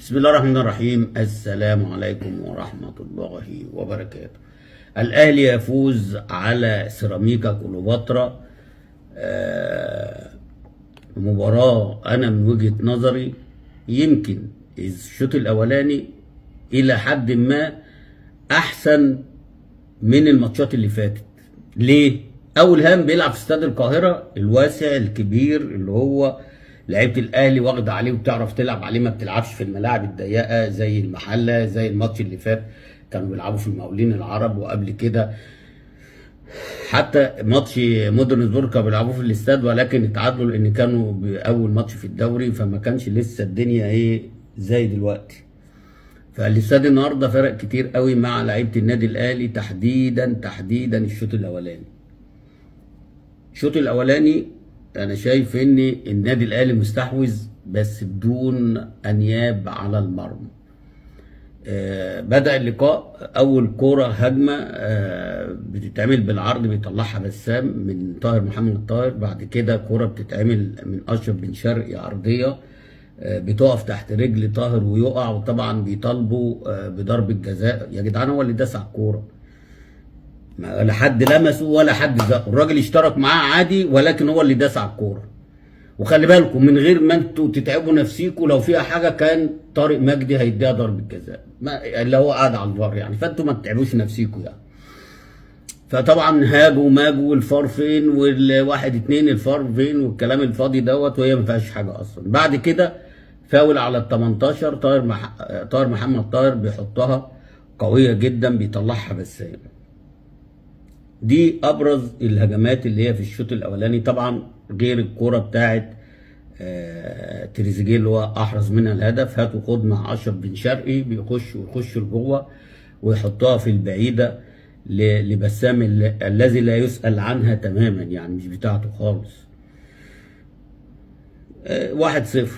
بسم الله الرحمن الرحيم. السلام عليكم ورحمة الله وبركاته. الأهلي يفوز على سيراميكا كليوباترا. آه، مباراة أنا من وجهة نظري يمكن الشوط الأولاني إلى حد ما أحسن من الماتشات اللي فاتت. ليه؟ اول هام بيلعب في استاد القاهرة الواسع الكبير اللي هو لعيبة الاهلي واخده عليه وبتعرف تلعب عليه، ما بتلعبش في الملاعب الضيقه زي المحلة، زي الماتش اللي فات كانوا بيلعبوا في المقاولين العرب، وقبل كده حتى ماتش مودرن سبورت كانوا بيلعبوه في الاستاد، ولكن اتعادلوا لان كانوا باول ماتش في الدوري، فما كانش لسه الدنيا ايه زي دلوقتي. فالاستاد النهارده فرق كتير قوي مع لعيبة النادي الاهلي، تحديدا الشوط الاولاني. الشوط الاولاني انا شايف ان النادي الاهلي مستحوذ بس بدون انياب على المرمى. بدأ اللقاء اول كورة هجمة بتتعمل بالعرض بيطلعها بسام من طاهر محمد طاهر، بعد كده كورة بتتعمل من اشرف بن شرقي عرضية، بتقف تحت رجل طاهر ويقع، وطبعا بيطالبوا بضربه جزاء. يا جدعان هو اللي داس على الكورة، لا حد لمسه ولا حد زقه، الراجل اشترك معاه عادي ولكن هو اللي داس على الكورة. وخلي بالكم من غير ما انتوا تتعبوا نفسيكم، لو فيها حاجة كان طارق مجدي هيديها ضربه جزاء، ما اللي هو قاعد على الفار يعني، فانتوا ما تتعبوش نفسيكم يعني. فطبعا هاجوا وماجوا والفار فين والواحد اتنين الفار فين والكلام الفاضي دوت، وهي ما فيهاش حاجة اصلا. بعد كده فاول على ال 18، طاهر محمد طاهر بيحطها قوية جدا بيطلعها بسام. دي ابرز الهجمات اللي هي في الشوط الاولاني، طبعا غير الكورة بتاعت تريزيجيه اللي هو احرز منها الهدف، هات وخد مع اشرف بن شرقي، بيخش ويخش لجوه ويحطها في البعيدة لبسام الذي لا يسأل عنها تماما، يعني مش بتاعته خالص. 1-0.